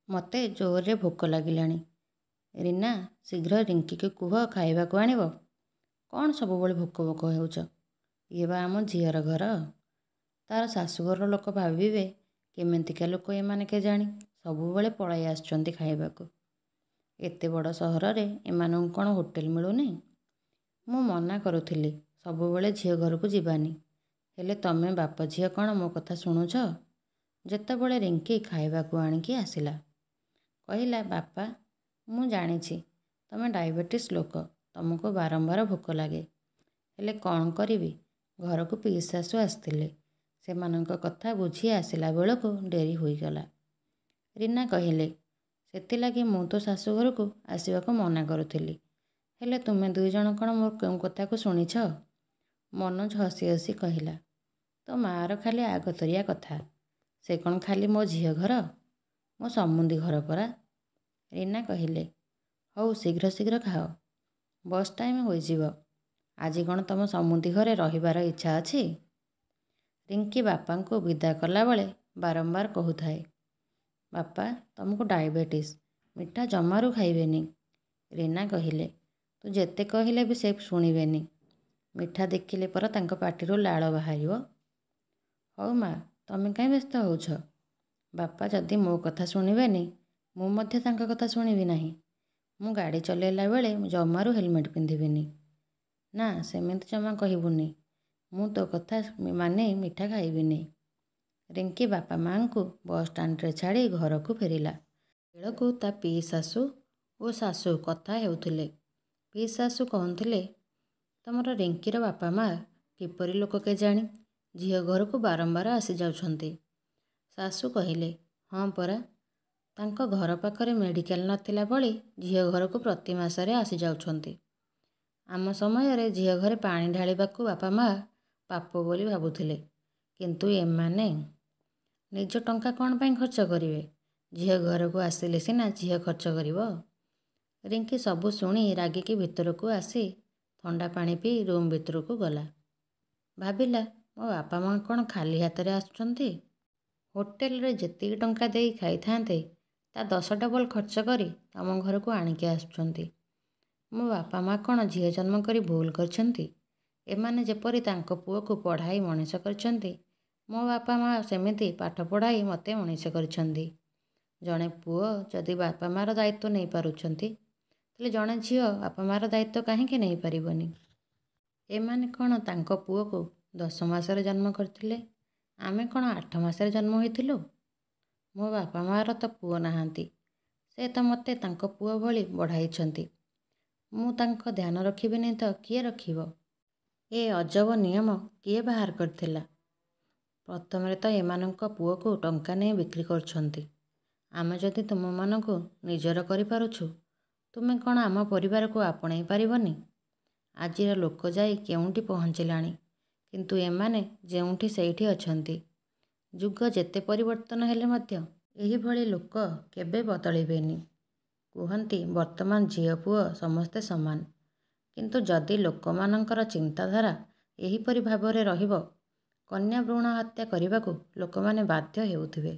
ମୋତେ ଜୋରରେ ଭୋକ ଲାଗିଲାଣି। ରୀନା, ଶୀଘ୍ର ରିଙ୍କିକୁ କୁହ ଖାଇବାକୁ ଆଣିବ। କ'ଣ ସବୁବେଳେ ଭୋକ ଭୋକ ହେଉଛ? ଇଏ ବା ଆମ ଝିଅର ଘର। ତା'ର ଶାଶୁଘର ଲୋକ ଭାବିବେ କେମିତିକା ଲୋକ ଏମାନେ କେଜାଣି, ସବୁବେଳେ ପଳାଇ ଆସୁଛନ୍ତି ଖାଇବାକୁ। ଏତେ ବଡ଼ ସହରରେ ଏମାନଙ୍କୁ କ'ଣ ହୋଟେଲ ମିଳୁନି? ମୁଁ ମନା କରୁଥିଲି ସବୁବେଳେ ଝିଅ ଘରକୁ ଯିବାନି, ହେଲେ ତମେ ବାପ ଝିଅ କ'ଣ ମୋ କଥା ଶୁଣୁଛ? ଯେତେବେଳେ ରିଙ୍କି ଖାଇବାକୁ ଆଣିକି ଆସିଲା, କହିଲା, ବାପା, ମୁଁ ଜାଣିଛି ତମେ ଡାଇବେଟିସ୍ ଲୋକ, ତମକୁ ବାରମ୍ବାର ଭୋକ ଲାଗେ। ହେଲେ କ'ଣ କରିବି, ଘରକୁ ପିଇଶାଶୁ ଆସିଥିଲେ। ସେମାନଙ୍କ କଥା ବୁଝି ଆସିଲା ବେଳକୁ ଡେରି ହୋଇଗଲା। ରୀନା କହିଲେ, ସେଥିଲାଗି ମୁଁ ତୋ ଶାଶୁଘରକୁ ଆସିବାକୁ ମନା କରୁଥିଲି। ହେଲେ ତୁମେ ଦୁଇଜଣ କ'ଣ ମୋ କେଉଁ କଥାକୁ ଶୁଣିଛ? ମନୋଜ ହସି ହସି କହିଲା, ତୋ ମାଆର ଖାଲି ଆଗତରିଆ କଥା। ସେ କ'ଣ ଖାଲି ମୋ ଝିଅ ଘର? ମୋ ସମୁନ୍ଧି ଘର ପରା। ରୀନା କହିଲେ, ହଉ ଶୀଘ୍ର ଶୀଘ୍ର ଖାଅ, ବସ୍ ଟାଇମ୍ ହୋଇଯିବ। ଆଜି କ'ଣ ତମ ସମୁନ୍ଧି ଘରେ ରହିବାର ଇଚ୍ଛା ଅଛି? ରିଙ୍କି ବାପାଙ୍କୁ ବିଦା କଲାବେଳେ ବାରମ୍ବାର କହୁଥାଏ, ବାପା, ତମକୁ ଡାଇବେଟିସ୍, ମିଠା ଜମାରୁ ଖାଇବେନି। ରୀନା କହିଲେ, ତୁ ଯେତେ କହିଲେ ବି ସେ ଶୁଣିବେନି। ମିଠା ଦେଖିଲେ ପରା ତାଙ୍କ ପାଟିରୁ ଲାଳ ବାହାରିବ। ହଉ ମା, ତମେ କାହିଁ ବ୍ୟସ୍ତ ହେଉଛ? ବାପା ଯଦି ମୋ କଥା ଶୁଣିବେନି, ମୁଁ ମଧ୍ୟ ତାଙ୍କ କଥା ଶୁଣିବି ନାହିଁ। ମୁଁ ଗାଡ଼ି ଚଲାଇଲା ବେଳେ ଜମାରୁ ହେଲମେଟ୍ ପିନ୍ଧିବିନି। ନା, ସେମିତି ଜମା କହିବୁନି। ମୁଁ ତୋ କଥା ମାନି ମିଠା ଖାଇବିନି। ରିଙ୍କି ବାପା ମାଆଙ୍କୁ ବସ୍ଷ୍ଟାଣ୍ଡରେ ଛାଡ଼ି ଘରକୁ ଫେରିଲା ବେଳକୁ ତା ପିଇଶାଶୁ ଓ ଶାଶୁ କଥା ହେଉଥିଲେ। ପିଇଶାଶୁ କହୁଥିଲେ, ତମର ରିଙ୍କିର ବାପା ମାଆ କିପରି ଲୋକ କେଜାଣି, ଝିଅ ଘରକୁ ବାରମ୍ବାର ଆସିଯାଉଛନ୍ତି। ଶାଶୁ କହିଲେ, ହଁ ପରା, ତାଙ୍କ ଘର ପାଖରେ ମେଡ଼ିକାଲ ନଥିଲା ଭଳି ଝିଅ ଘରକୁ ପ୍ରତି ମାସରେ ଆସିଯାଉଛନ୍ତି। ଆମ ସମୟରେ ଝିଅ ଘରେ ପାଣି ଢାଳିବାକୁ ବାପା ମାଆ ପାପ ବୋଲି ଭାବୁଥିଲେ, କିନ୍ତୁ ଏମାନେ ନିଜ ଟଙ୍କା କ'ଣ ପାଇଁ ଖର୍ଚ୍ଚ କରିବେ? ଝିଅ ଘରକୁ ଆସିଲେ ସିନା ଝିଅ ଖର୍ଚ୍ଚ କରିବ। ରିଙ୍କି ସବୁ ଶୁଣି ରାଗିକି ଭିତରକୁ ଆସି ଥଣ୍ଡା ପାଣି ପିଇ ରୁମ୍ ଭିତରକୁ ଗଲା। ଭାବିଲା, ମୋ ବାପା ମାଆ କ'ଣ ଖାଲି ହାତରେ ଆସୁଛନ୍ତି? ହୋଟେଲରେ ଯେତିକି ଟଙ୍କା ଦେଇ ଖାଇଥାନ୍ତେ ତା 10 ଡବଲ ଖର୍ଚ୍ଚ କରି ତମ ଘରକୁ ଆଣିକି ଆସୁଛନ୍ତି। ମୋ ବାପା ମାଆ କ'ଣ ଝିଅ ଜନ୍ମ କରି ଭୁଲ କରିଛନ୍ତି? ଏମାନେ ଯେପରି ତାଙ୍କ ପୁଅକୁ ପଢ଼ାଇ ମଣିଷ କରିଛନ୍ତି, ମୋ ବାପା ମାଆ ସେମିତି ପାଠ ପଢ଼ାଇ ମୋତେ ମଣିଷ କରିଛନ୍ତି। ଜଣେ ପୁଅ ଯଦି ବାପା ମାଆର ଦାୟିତ୍ୱ ନେଇପାରୁଛନ୍ତି, ତାହେଲେ ଜଣେ ଝିଅ ବାପା ମାଆର ଦାୟିତ୍ୱ କାହିଁକି ନେଇପାରିବନି? ଏମାନେ କ'ଣ ତାଙ୍କ ପୁଅକୁ 10 ମାସରେ ଜନ୍ମ କରିଥିଲେ? ଆମେ କ'ଣ 8 ମାସରେ ଜନ୍ମ ହୋଇଥିଲୁ? ମୋ ବାପା ମାଆର ତ ପୁଅ ନାହାନ୍ତି, ସେ ତ ମୋତେ ତାଙ୍କ ପୁଅ ଭଳି ବଢ଼ାଇଛନ୍ତି। ମୁଁ ତାଙ୍କ ଧ୍ୟାନ ରଖିବିନି ତ କିଏ ରଖିବ? ଏ ଅଜବ ନିୟମ କିଏ ବାହାର କରିଥିଲା? ପ୍ରଥମରେ ତ ଏମାନଙ୍କ ପୁଅକୁ ଟଙ୍କା ନେଇ ବିକ୍ରି କରୁଛନ୍ତି। ଆମେ ଯଦି ତୁମମାନଙ୍କୁ ନିଜର କରିପାରୁଛୁ, ତୁମେ କ'ଣ ଆମ ପରିବାରକୁ ଆପଣେଇ ପାରିବନି? ଆଜିର ଲୋକ ଯାଇ କେଉଁଠି ପହଞ୍ଚିଲାଣି, କିନ୍ତୁ ଏମାନେ ଯେଉଁଠି ସେଇଠି ଅଛନ୍ତି। ଯୁଗ ଯେତେ ପରିବର୍ତ୍ତନ ହେଲେ ମଧ୍ୟ ଏହିଭଳି ଲୋକ କେବେ ବଦଳିବେନି। କୁହନ୍ତି ବର୍ତ୍ତମାନ ଝିଅ ପୁଅ ସମସ୍ତେ ସମାନ। କିନ୍ତୁ ଯଦି ଲୋକମାନଙ୍କର ଚିନ୍ତାଧାରା ଏହିପରି ଭାବରେ ରହିବ, କନ୍ୟା ଭ୍ରୂଣ ହତ୍ୟା କରିବାକୁ ଲୋକମାନେ ବାଧ୍ୟ ହେଉଥିବେ।